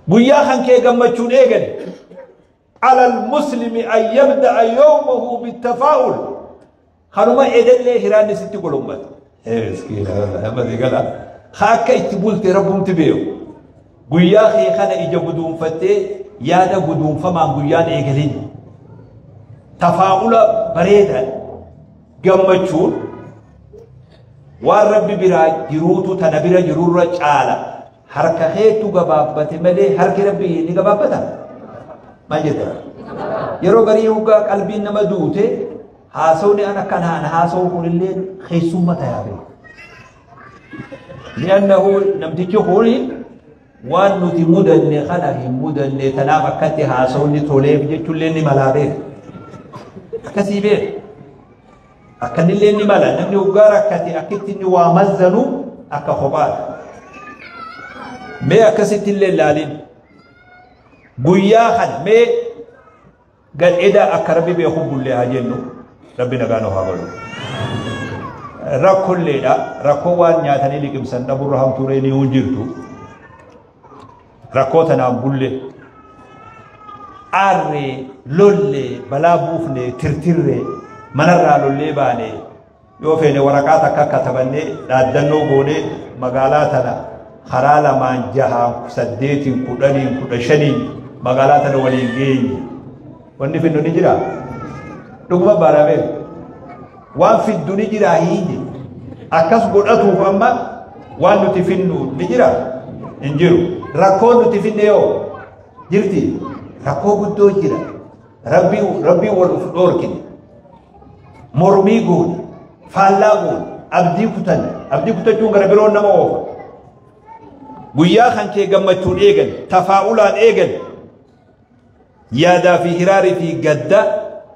Guyyaa kan kee gammachuun eegali. على المسلم أن يبدأ يومه بالتفاؤل. خنوما إدلة هراني ستي قلوبات. إيه مسكين هذا قال خاك اتبولت ربهم تبيو. guyyaa kee kana ija guduunfattee yaada guduunfamaan guyyaan eegalin. Tafaa'ula bareedaan gammachuun waan rabbi biraa jiruutu tana bira jirurra caala. Harka keetu gabaabbate malee harki rabbi ni gabaabbata. Maal jetta? Yeroo garii hoggaa qalbiin nama duute haasawni an akkanaan haasawu kunillee keessummaa tayaa beeku. Li'annahu namtichi kuni waan nuti mudanne kana hin mudanne tanaaf akkatti haasawni toleef jechuullee ni malaa beeka. Akkasii beeka. Akkanillee ni mala namni hoggaa rakkate akkitti inni waa mazzanu akka kophaadha. Mee akkasitti illee ilaalin. Guyyaa kana mee gadheeda akka rabbi beeku bullee haa jennu rabbi nagaa nu haa godhu. Rakkoolleedha. Rakkoo waan nyaatanii liqimsan dhaburra hamtuuree ni hin jirtu. Rakkoo tanaan bulle. Aarree, lollee, balaa buufne, tirtirree, manarraa lollee baane yoo feene waraqaa takka katabannee dhaaddannoo goonee magaalaa tana karaa 2 6 8 10 15 magaalaa tana waliin geenye. Wanni finnu ni jira. Dhuguma baramee waan fiddu ni jira hiinye. Akkas godhatuuf amma waan nuti finnu ni jira hin jiru. Rakkoon nuti finne yoo jirti rakkoo guddoo jira. Rabbii wal uf dhoorkine. Mormii goone, faallaa goone, abdii kutanne. Abdii kutachuun gara biroon nama oofa. Guyyaa kan kee gammachuun eegal, tafaa'ulaan eegal. Yaadaa fi hiraarii fi gadda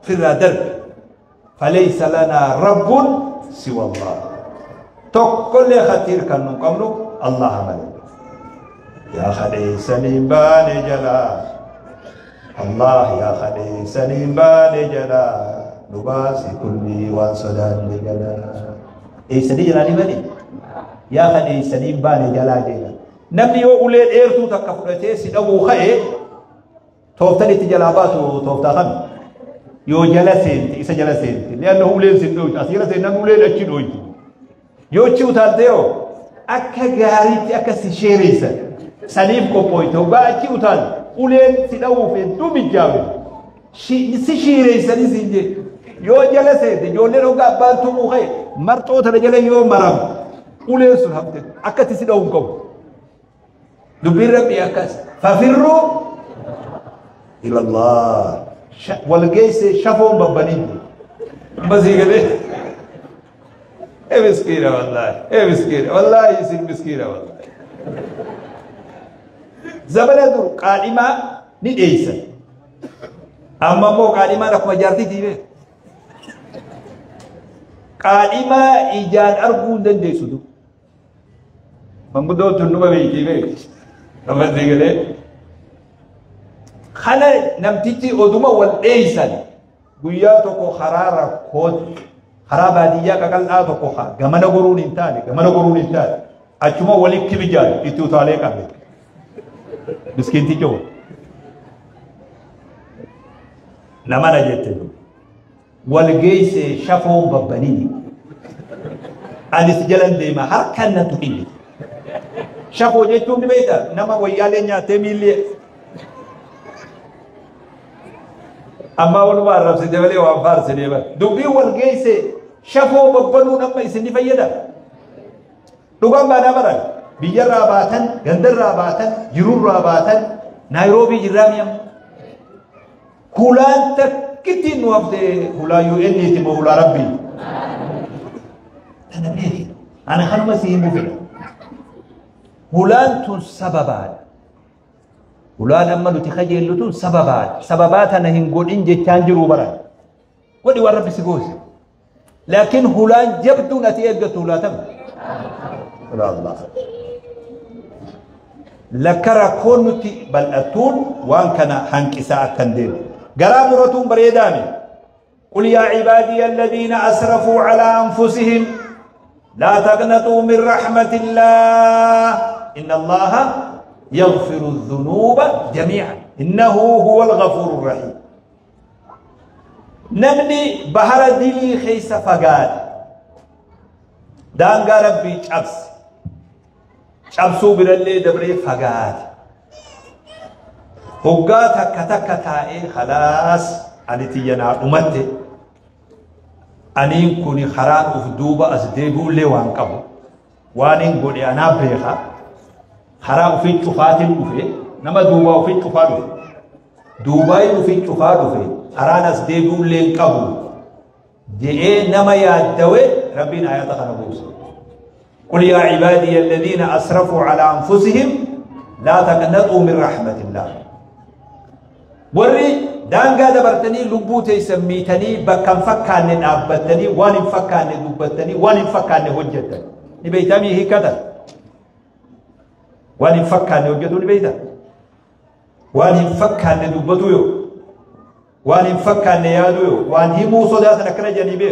firraa darbe. Falaysa lanaa rabbun siwa Allah. Tokkollee khatiir kan nu qabnu Allah malee. Yaa kadheessaniin baane jalaa. Allah yaa kadheessaniin baane jalaa. Nu baasi kulli waan sodaanne jalaa. Eessanii jalaa ni bane? Yaa kadheessaniin baane jalaa jedha. Namni yoo ulee dheertuu takka fudhatee si dhawuu ka'e tooftan itti jalaa baatu tooftaa kami? Yoo jala seente isa jala seente. Li'annahu uleen sin dhoytu. As jala seennaan uleen achi dhoyti. Yoo achi utaalte yoo akka gaariitti akka si sheereessan saniif qophooyte hoggaa achi utaalte uleen si dhawuuf hedduu mijjaawe. Si sheereessanii siin jee. Yoo jala seente ijoolleen hoggaa abbaan tumuu ka'e marxoo tana jala yoo maramu uleen sun hafte akkatti si dhawuu hin qabu. Dubbiin rabbii akkas. Fafirruu ilallah. Wal geesse shafoon babbanii. Amma sii galee. Ee miskiina wallaahi. Ee miskiina wallaahi isin miskiina wallaahi. Zamana dur qaadhimaa ni dheeysan. Amma immoo qaadhimaan akkuma jaartiitii beeku. Qaadhimaa ijaan arguu hin dandeessu dur. Manguddoon tun numa beektii beeku. Amma sii galee. Kana namtichi oduma wal dheeysan guyyaa tokko karaa rakkootti karaa baadiyyaa qaqal'aa tokko gamana goruun hin taane gamana goruun hin taane achuma walitti bijaan itti utaalee qabe. Miskiinticha wal. Nama na jette wal geesse shafoon babbanii. Anis jalan deema harkaan na tuqin. Shafoo jechuun ni beektaa nama wayyaalee nyaatee miillee. Amma walumaa arrabsite malee waan faarsine bara. Dubbiin wal geesse shafoo babbanuun amma isin ni fayyada. Dhugaan baanaa baran biyyarraa baatan, gandarraa baatan, jirurraa baatan, Naayiroobii jirraa mi'am. Hulaan takkittiin nu hafte hulaa UN ti moo hulaa Rabbii. Tana beeki. Ana kanuma si himuu fedha. Hulaan tun sababaadha. Hulaan amma nuti kajeellu tun sababaadha. Sababaa tana hin godhin jechaan jiruu baran. Godhi waan Rabbi si goose. Laakiin hulaan jabduun ati eeggattu hulaa tam. Hulaa Allah. Lakka rakkoon nuti bal'attuun waan kana hanqisaa akka hin deemne. Garaa muratuun bareedaame. Qul yaa cibaadii alladhiina asrafuu alaa anfusihim laa taqnaxuu min rahmatillah inna Allaha يغفر الذنوب جميعا إنه هو الغفور الرحيم. نمني بحر دلي خيس فقاد دانغا ربي شبس شبسو برلي دبري فقاد هقا تكا تكا تائي خلاص أني تينا أمتي أنين كوني خران أفدوبة أزديبو لي وانقبو وانين قولي أنا بيخا خرا وفي تفاتن وفي نما دوبا وفي تفادو دوباي وفي تفادو في خران أزديبو لي انقبو جئ نما يادوي ربنا آيات خنبوس قل يا عبادي الذين أسرفوا على أنفسهم لا تقنطوا من رحمة الله. وري دانغا دبرتني لبوتي سميتني بكم فكان نابتني وان فكان دبتني وان فكان هجتني نبيتامي هي كذا وان فكان هجتو نبيتا وان فكان دبتو يو وان فكان يادو يو وان همو صداتنا كنا جانبي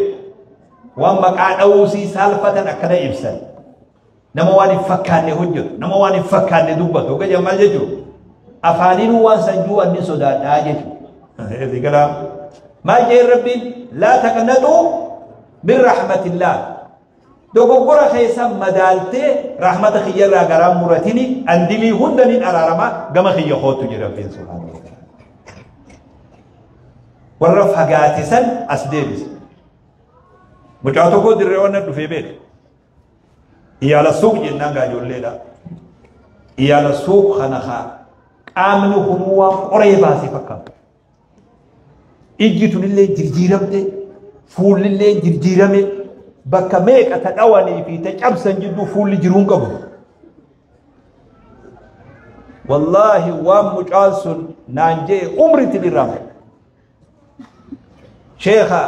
وان مقع أوسي سالفتنا كنا إبسل نما وان فكان هجتو نما وان فكان دبتو كجا مالجو أفانين وان سنجو أن صدات آجتو هذه كلام ما جاء ربي لا تقنطوا من رحمة الله. دوغورا خيسا مدالتي رحمة خيرا غرام مرتيني اندلي هندنين ارارما غما خي خوتو جي ربي سبحانه وتعالى ورفع غاتسن اسديبس مچاتو كو دريونا دفي بيت يالا سوق جنان غاجوليدا يالا سوق خنخا قامن هو قريبا سيفكا ijji tunillee jirjiiramte fuullillee jirjiirame bakka meeqa ta dhawanii fi ta cabsan jidduu fuulli jiruun qabu. Wallaahi waan mucaan sun naan jee umritti dhirraame. Sheekha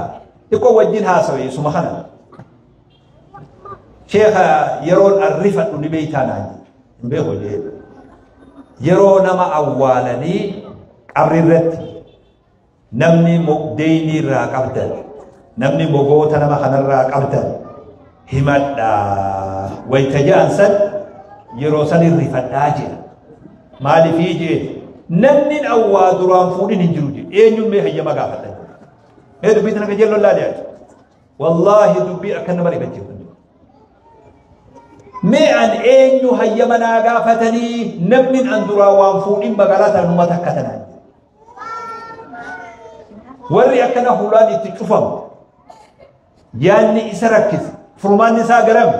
xiqqoo wajjin haasawe suma kana. Sheekha yeroon arrifadhu ni beeytaa naan jee hin beeku jee. Yeroo nama awwaalanii qabri irratti namni deynii irraa qabdan namni mogoota nama kanarraa qabdan himadhaa wayta ja'an san yeroo san irrifadhaa jedha. Maaliifii jee namni awwaa duraan fuudhin hin jiru jee eenyuun mee hayyama gaafadha. Mee dubbii tana qajeelloon laali ati. Wallaahi dubbii akka nama rifachiiftu. Mee an eenyu hayyama naa gaafatanii namni an duraa waan fuudhin magaalaa tana numa takka tanaa. Warri akkana hulaan itti cufamu yaanni isa rakkise furmaanni isaa garam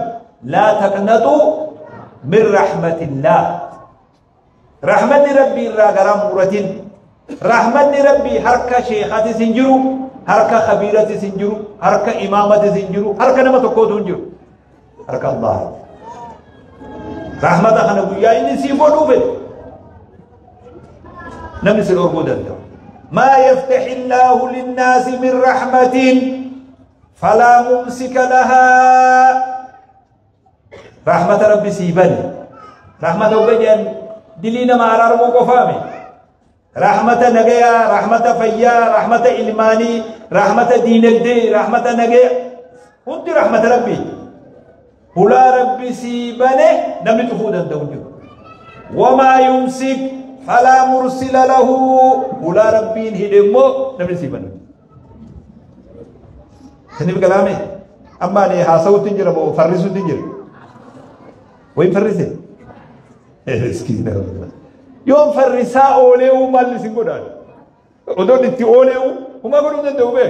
laa taqnaxuu min rahmatillah. Rahmanni rabbii irraa garaa muratin rahmanni rabbii harka sheekatis hin jiru harka khabiiratis hin jiru harka imaamatis hin jiru harka nama tokkootu hin jiru harka Allah. Rahmata kana guyyaa inni sii godhuu fedhe namni si dhorkuu danda'u. ما يفتح الله للناس من رحمة فلا ممسك لها. رحمة ربي سيبني رحمة وبجن دلينا ما أرارمو قفامي رحمة نجيا رحمة فيا رحمة إلماني رحمة دين الدي رحمة نجيا انت رحمة ربي ولا ربي سيبني نملي تفوت الدولة وما يمسك فلا مرسل له ولا ربي هدمو نملي سيبني سنب كلامي أما أني حاسو تنجر أبو فرسو تنجر وين فرسي؟ يوم فرسا أوليو ما اللي سنقولان ودون انتي أوليو وما قولوا ندعو به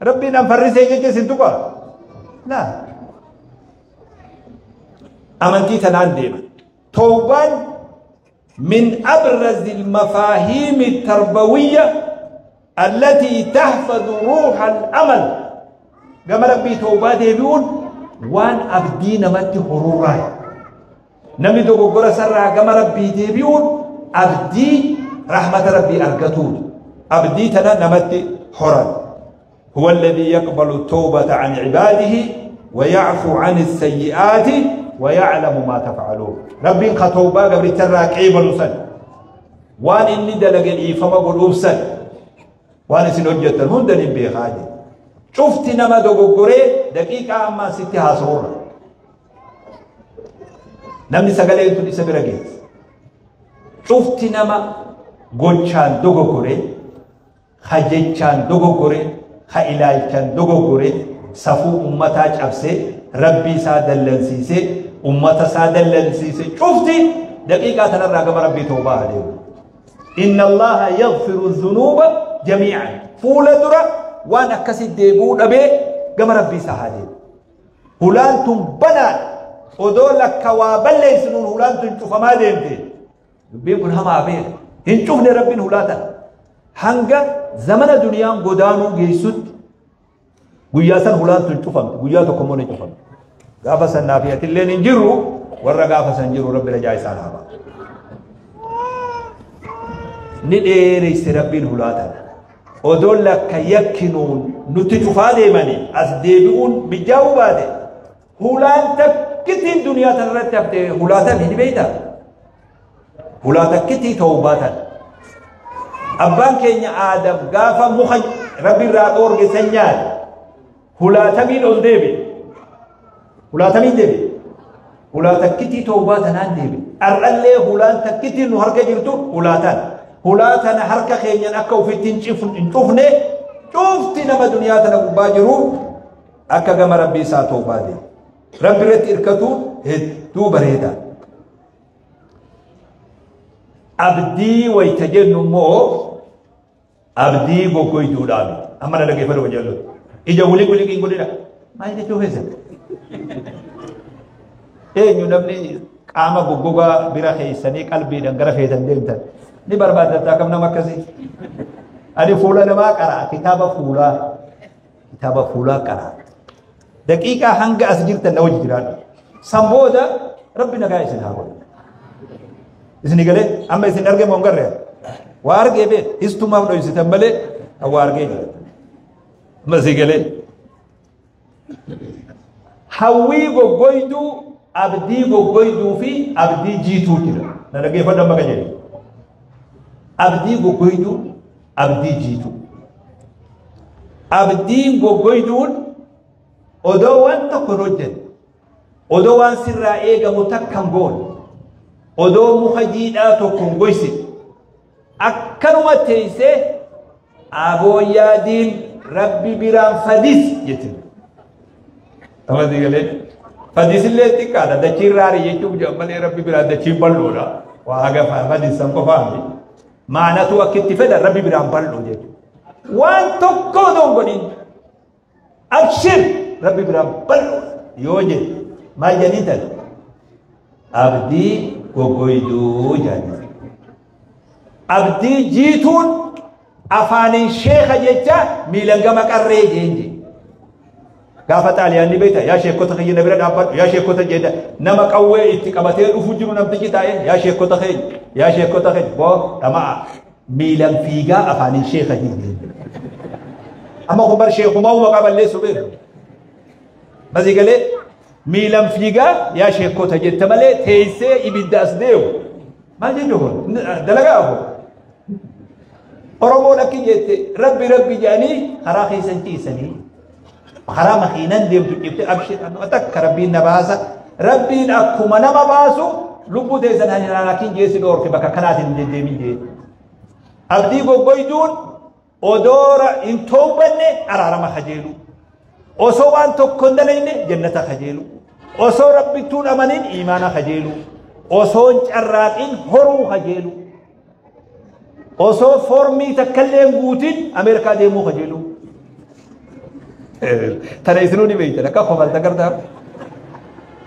ربي نام فرسي يجي سنتوكا لا أمنتي تنان ديما توبان من أبرز المفاهيم التربوية التي تحفظ روح الأمل. كما ربي توبة ديبون وان أبدي نمت هروراي نمي دوغورا سرا كما ربي ديبون أبدي رحمة ربي أرقتون أبدي تنا نمت حرا. هو الذي يقبل التوبة عن عباده ويعفو عن السيئات ويعلم ما تفعلون. ربي خطوبة قبل ترى كيبل سن وان إني دلق إيفما قلوب سن وان سنوجة هندن بخاجي شفت نما دوغوري دقيقة أما ستي هاسورة نمني سقالي توني سبرقيت Cufti nama gochaan dogoggore, ha jechaan dogoggore, ha ilaalchaan dogoggore, safuu ummataa cabsee, rabbii isaa dallansiisee, ummata isaa dallansiisee, cufti daqiiqaa tanarraa gama rabbii toobaa adeemu. Inna Allaha yaghfiru dhunuuba jamii'an. Fuula dura waan akkasii deebi'uu dhabee gama rabbii isaa haa deemu. Hulaan tun banaadha. Odoo lakka waa balleessinuun hulaan tun cufamaa deemte. Dubbiin kun hamaa beeka. Hin cufne rabbiin hulaa tana. Hanga zamana duniyaan godaanuu geessutti guyyaa san hulaan tun cufamte. Guyyaa tokko immoo ni cufamte. Gaafa san naaf atilleen hin jirru, warra gaafa san jiru rabbi rajaa isaan haa baasu. Ni dheeresse rabbiin hulaa tana. Odoo lakka yakkinuun nuti cufaa deemanii as deebi'uun mijaa'uu baate, hulaan takkittiin duniyaa tanarratti hafte hulaa tami ni beektaa? Hulaa takkittii tawbaa tana. Abbaan keenya Aadam gaafa muka rabbi irraa dhoorge san nyaate, hulaa tamiin ol deebi'e? Hulaa tamiin deebi'e? Hulaa takkittii tawbaa tanaan deebi'e. Har'allee hulaan takkittiin nu harka jirtu hulaa tana. Hulaa tana harka keenyan akka ofitti hin cufne, cufti nama duniyaa tana gubbaa jiru akka gama rabbii isaa tawbaa deemu. Rabbi irratti hirkatuun hedduu bareeda. Abdii wayita jennu immoo abdii goggoyduudhaa miti. Amma na dhaggeeffadhu qajeellotu. Ija wuli wuli hin godhina. Maal jechuu keessan? Eenyu namni qaama goggogaa bira keessanii qalbiidhaan gara feetan deemtan ni barbaaddattaa kam nama akkasii? Ani fuula namaa qara'a, kitaaba fuulaa, kitaaba fuulaa qara'a. Daqiiqaa hanga as jirtan na wajji jiraadhu. San booda rabbi nagaa isin haa godhu. Isin galee amma isin argee moo hin garree? Waa argee beek histumaaf dhoysitan malee waa argee jira. Amma isin galee. Hawwii goggoyduu, abdii goggoyduu fi abdii jiituu jira. Na dhaggeeffadhu amma qajeele. Abdii goggoyduu, abdii jiituu. Abdiin goggoyduun odoo waan tokko hin hojjenne, odoo waan sirraa eegamu takka hin goone, odoo muka jiidhaa tokko hin goysine, akkanuma teessee abooyyaadiin rabbi biraan fadis jetti. Amma si galee fadisillee xiqqaadha, dachiin raarii jechuuf jedhan malee rabbi biraan dachiin bal'oodha. Waa haga fadisan qofaa miti. Maanatu akka itti fedhan rabbi biraan bal'oo jechuudha. Waan tokko odoo hin godhin abshir rabbi biraan bal'oodha yoo jedhe maal jedhanii tana? Abdii goggoyduu jedhanii. Abdii jiituun afaaniin sheeka jecha miilan gama qarree jeen jee. Gaafa xaaliyaanni beekta, yaa sheekota kiyya na bira dhaabbadhu, yaa sheekota jedha, nama qawwee itti qabatee dhufu jiru namtichi taa'ee yaa sheekota keenya, yaa sheekota keenya, boo dhama'a miilan fiigaa afaaniin sheeka jeen. Amma kun bar sheekumaa maqaa balleessu beeku. Masii galee miilan fiigaa yaa sheekota jette malee teessee ibidda as deemu. Maal jechuu kun dalagaa kun? Oromoon akki jette rabbi rabbi jedhanii karaa keessan ciisanii karaa makiinan deemtu cifte abshir takka rabbiin na baasa, rabbiin akkuma nama baasu lubbuu teessan halaakiin jeessi dhoorke bakka kanaatiin hin deddeemin jee. Abdii goggoyduun odoora hin toobanne araarama kajeelu. Osoo waan tokko hin dalayne jannata kajeelu. Osoo rabbittuun amanin imaana kajeelu. Osoo hin carraaqin horuu kajeelu. Osoo foormii takkallee hin guutin Ameerikaa deemuu kajeelu. Tana isinuu ni beektan akka kofalta gartaa.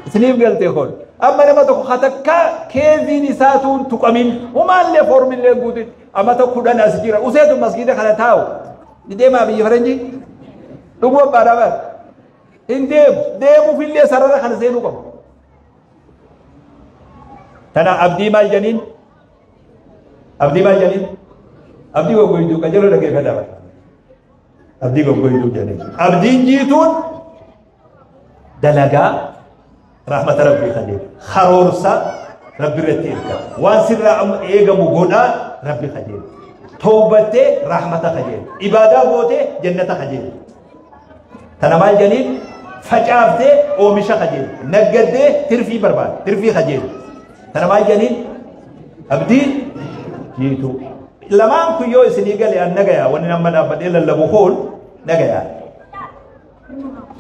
Isiniif galtee kun. Amma nama tokko hatakka keeziin isaatuun tuqamin humaallee foormillee hin guutin amata 10 as jira. Useetu masgiida kana taa'u. Ni deemaa biyya faranjii? Dhuguu abbaadhaa bara. Hin deemu. Deemuufillee sarara kana seenuu qabu. Tana abdii maal jedhaniin? Abdii maal jedhaniin? Abdii goggoyduu qajeeloo dhaggeeffadhaa bara. Abdii goggoyduu jedhaniin. Abdiin jiituun dalagaa rahmata rabbii kajeelu. Karoorsa rabbi irratti hirkata. Waan sirraa amma eegamu godhaa rabbi kajeelu. Tawbattee rahmata kajeelu. Ibaadaa gootee jannata kajeelu. Tana maal jedhaniin? Facaaftee oomisha kajeelu. Naggaddee tirfii barbaada. Tirfii kajeelu. Tana maal jedhaniin? Abdii jiituu. Lamaan kun yoo isinii gale an nagaya wanni nama dhaabbadhee lallabu kun nagaya.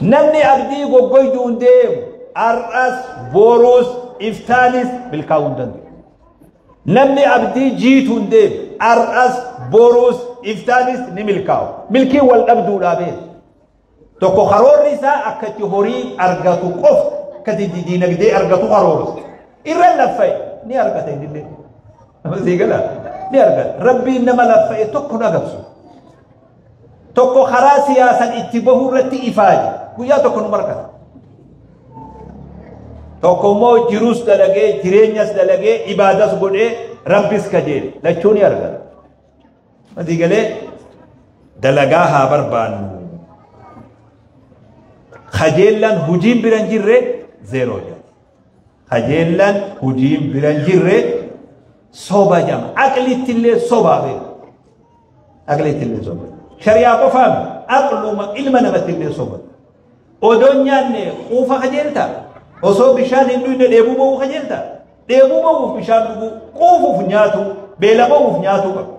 Namni abdii goggoyduun deemu har'as boruus iftaanis milkaa'uu hin danda'u. Namni abdii jiituun deemu har'as boruus iftaanis ni milkaa'u. Milkiin wal dhabduudhaa beeku. Tokko karoorri isaa akka itti horii argatu qofa akka itti diinagdee argatu karoorsa. Irra laffa'e ni argata innillee. Sii gala ni argata. Rabbiin nama laffa'e tokko nu agabsu. Tokko karaa siyaasan itti bahuu irratti ifaaje guyyaa tokko nu markata. Tokko immoo jiruus dalagee jireenyas dalagee ibaadas godhee rabbis kajeele lachuu ni argata. Sii galee dalagaa haa barbaannu. Kajeellaan hujiin bira hin jirre zeeroo jedha. Kajeellaan hujiin bira hin jirre soba jedhama. Aqlitti illee sobaa beeku. Aqlitti illee soba. Shari'aa qofaan aqluma ilma namatti illee soba. Odoon nyaanne quufa kajeelta. Osoo bishaan hin dhugne dheebuu ba'uu kajeelta. Dheebuu ba'uuf bishaan dhuguu, quufuuf nyaatu, beela ba'uuf nyaatu qaba.